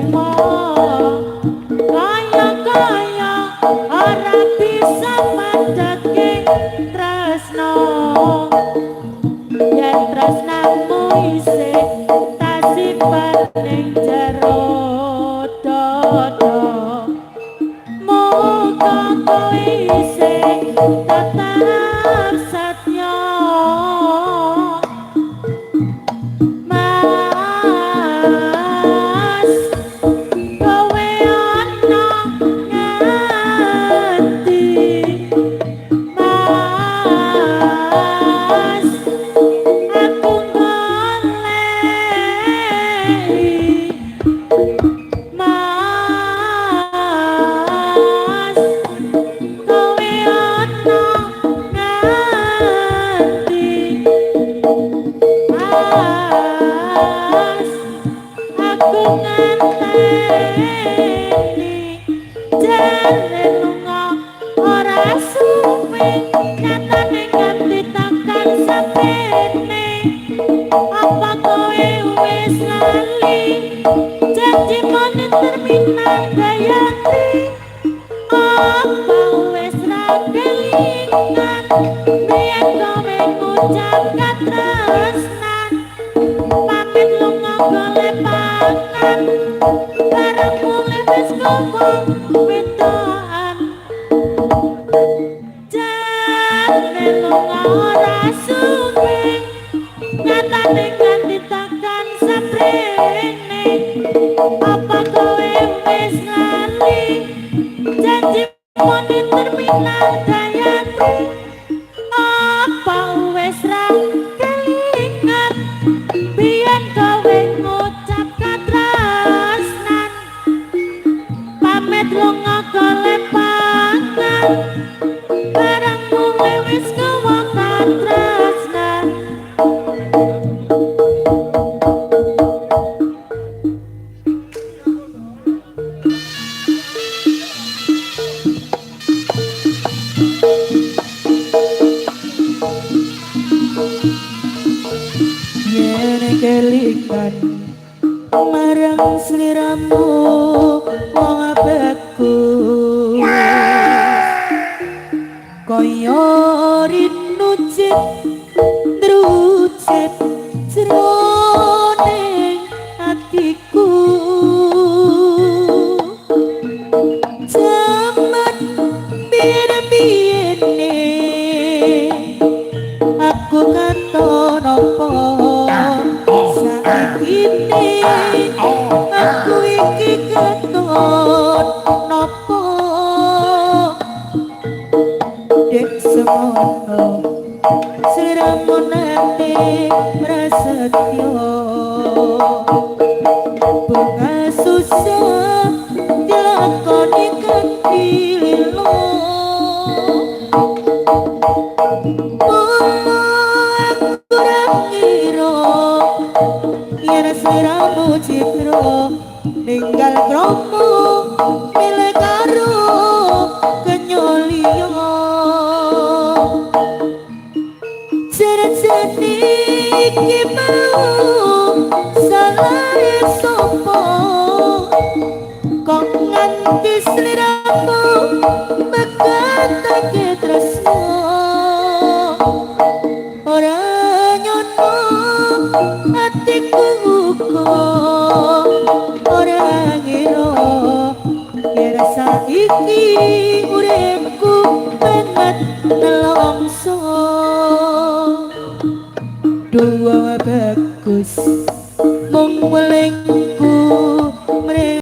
trimo kaya-kaya ora bisa madhake tresno yen tresnamu isih tak simpen ning jero dada muga kowe isih tetep setya. Mas kowe ana ngendi? Mas aku goleki. Mas kowe ana ngendi? Mas aku ngenteni jare lunga ora suwe nyatane nganti tekan samprene. Apa kowe wis lali janjimu ning terminal Gayatri? Apa wis ra kelingan biyen kowe ngucap katresnan pamit lunga golek pangan bareng mulih wis ngomong wedokan jare lunga ora suwe nyatane nganti tekan samprene. Apa kowe wis lali janjimu ning terminal Gayatri? Apa wis ra kelingan biyen kowe ngucap katresnan pamit lunga golek pangan bareng mulih wis gawa katresnan. Yen kelingan marang sliramu wong bagus kaya rinucit drucit jroning atiku jaman biyen-biyene aku katon apa saiki aku iki katon napa dek semono sliramu nate prasetyo bunga susah dilakoni kanthi lilo. Mula aku ora ngira yen sliramu citra ninggal kromo milih karo kenyoliyo. Jare-jare iki mau salah sapa kok nganti sliramu mekatake tresno ora nyono atiku uga ora ngira yen saiki uripku banget nelongso.